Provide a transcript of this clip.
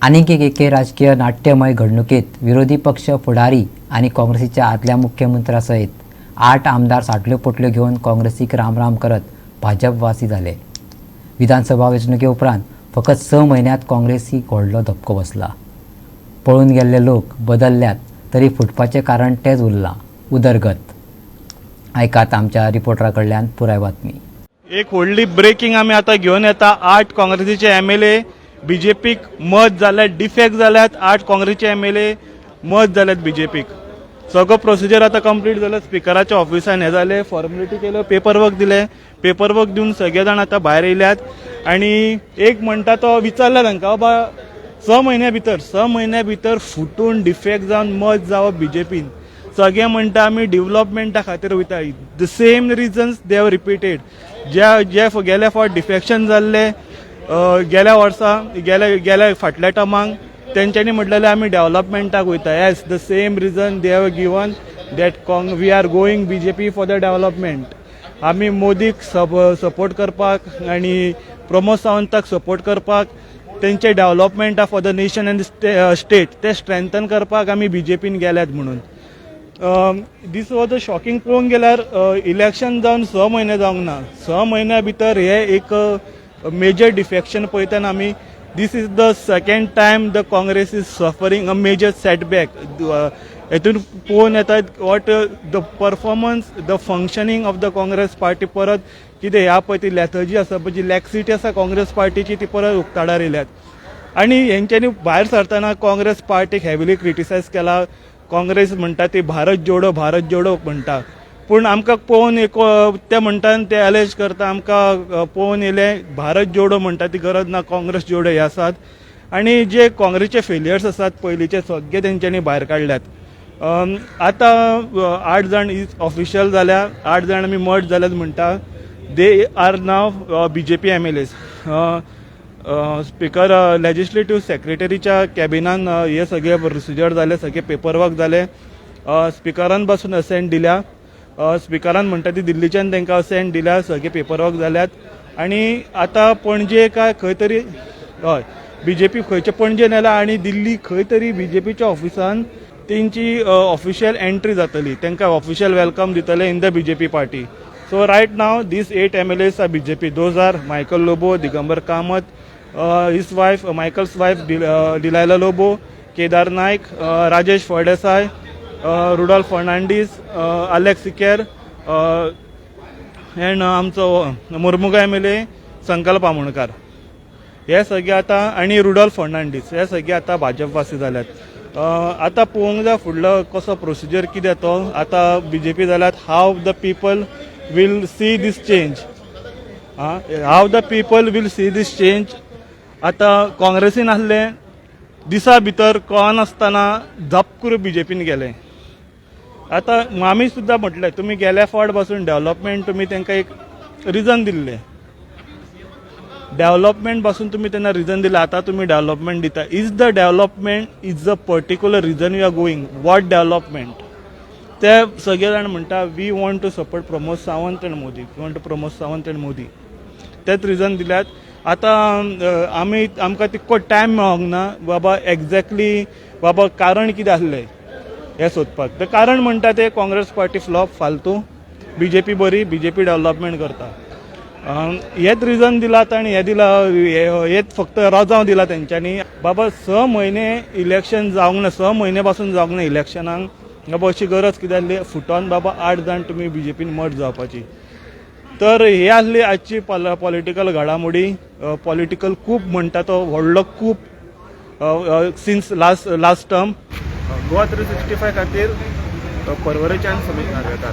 आनीक एके राजकीय नाट्यमय घडणुकेत विरोधी पक्ष फुडारी आनी काँग्रेसीच्या आदल्या मुख्यमंत्र्या सयत आठ आमदार साटल्यो पोटल्यो घेवन काँग्रेसीक रामराम करत भाजपवासी जाले. विधानसभा वेंचणुके उपरांत फकत 6 म्हयन्यांत काँग्रेसीक व्हडलो धपको बसला. पळून गेल्ले लोक बदलल्यात तरी फुटपाचें कारण तेंच उरलां, उदरगत. आयकात आमच्या रिपोर्टरा कडल्यान पुराय बातमी. एक व्हडली ब्रेकिंग आमी आतां घेवन येता. आठ काँग्रेसीचे एमएलए बीजेपीक मर्ज जाल्यात, डिफेक्ट जाल्यात. आठ काँग्रेसीचे एमएलए मर्ज जाल्यात बीजेपीक. सगळो प्रोसिजर आतां कंप्लीट जालो. स्पिकराच्या ऑफिसान हें जालें, फॉर्मेलिटी केल्यो, पेपर वर्क दिले. पेपर वर्क दिवन सगळे जाण आतां भायर येयल्यात आनी एक म्हणटा तो विचारला तांकां, बाबा, 6 म्हयन्या भितर, 6 म्हयन्या भितर फुटून डिफेक्ट जावन मर्ज जावप बीजेपीन, सगळे म्हणटा आमी डिव्हलपमेंटा खातीर वयता. The same reasons they have repeated ज्या जे गेल्या फावट डिफेक्शन जाल्ले, गेल्या वर्सा, गेल्या गेल्या फाटल्या टर्माक तेंच्यांनी म्हटलेलें आमी डेव्हलपमेंटाक वयता. Yes, the same reason they have given that we are going BJP for the development. आमी मोदीक सपोर्ट करपाक आनी प्रमोद सावंताक सपोर्ट करपाक, तेंचे डेव्हलपमेंटा for the nation and state ते स्ट्रेंथन करपाक आमी बीजेपीन गेल्यात म्हणून. This was a shocking. पळोवंक गेल्यार इलेक्शन जावन 6 म्हयने जावंक ना. 6 म्हयन्या भितर हे एक मेजर डिफेक्शन पळयतना आमी, this is the second time the Congress is suffering a major setback. हेतून पळोवन येता what the performance, the functioning of the Congress party. परत कितें ह्या पळय ती लॅथर्जी आसा पळय, जी लॅक्सिटी आसा काँग्रेस पार्टीची, ती परत उक्ताडार येयल्यात. आनी हेंच्यांनी भायर सरतना काँग्रेस पार्टीक हेविली क्रिटिसायज केला. काँग्रेस म्हणटा ती भारत जोडो, भारत जोडो म्हणटा, पूण आमकां पळोवन एक ते म्हणटा, ते अलेज करता, आमकां पळोवन येयले, भारत जोडो म्हणटा ती गरज ना, काँग्रेस जोडो हे आसात. आनी जे काँग्रेसचे फेलियर्स आसात पयलींचे, सगळे तेंच्यांनी भायर काडल्यात. आतां आठ जाण is official जाल्या. आठ जाण आमी मर्ज जाल्यात म्हणटा. They are now BJP MLAs. Speaker, legislative सेक्रेटरीच्या कॅबिनान हे सगळे प्रोसिजर जाले, सगळे पेपर वर्क जाले. स्पिकरान पासून असेंट दिल्या. स्पिकरान म्हणटा ती दिल्लीच्यान तांकां असेंट दिल्या. सगळे पेपर वर्क जाल्यात आनी आतां पणजे काय खंय तरी, हय, बीजेपी खंयचे पणजे नेला आनी दिल्ली खंय तरी बीजेपीच्या ऑफिसान तेंची ऑफिशियल एंट्री जातली. तांकां ऑफिशियल welcome दितले in the BJP party. So right now these eight MLAs are BJP. Those are Michael Lobo, Digambar Kamat, his wife, Michael's wife Delilah Lobo, Kedar Naik, Rajesh Phaldesai, Rudolf Fernandes, Alex Sequeira and आमचो मोर्मुगा MLA संकल्प आमोणकार. हे सगळे आतां आनी Rudolph Fernandes, हे सगळे आतां भाजपवासी जाल्यात. आतां पळोवंक जाय फुडलो कसो प्रोसिजर कितें तो. आतां बीजेपी जाल्यात, how the people will see this change, how the people will see this change. आतां काँग्रेसीन आहले दिसा भितर कळनासतना झप करून बीजेपीन गेले. आतां आमी सुद्दां म्हटलें, तुमी गेल्या फावट पासून डेव्हलपमेंट तुमी तांकां एक रिजन दिल्लें, डेव्हलपमेंट पासून तुमी तेन्ना रिजन दिलें, आतां तुमी डेव्हलपमेंट दिता. Is the development is a particular reason you are going? What development? ते सगळे जाण म्हणटा, we want to support Pramod Sawant and Modi, we want to Pramod Sawant and Modi. तेच रिजन दिल्यात. आतां आमी आमकां तितको टायम मेळोंक ना बाबा, एग्जॅक्टली बाबा कारण कितें आसलें हें सोदपाक. तें कारण म्हणटा ते काँग्रेस पार्टी फ्लॉप, फालतू, बीजेपी बरी, बीजेपी डेव्हलपमेंट करता. हेच रिजन दिलात आनी हें दिलां, हेच फक्त रजांव दिला तेंच्यांनी. बाबा, 6 म्हयने इलेक्शन जावंक ना, 6 म्हयने पासून जावंक ना इलेक्शनाक. बाबा, अशी गरज कितें आसली फुटोन बाबा आठ जाण तुमी बीजेपीन मर्ज जावपाची? तर हे आसली आजची पॉलिटिकल घडामोडी. पॉलिटिकल कूप म्हणटा तो व्हडलो कूप since last last term. Goa 365 खातीर पर्वरेच्यान समीर नार्वेकार.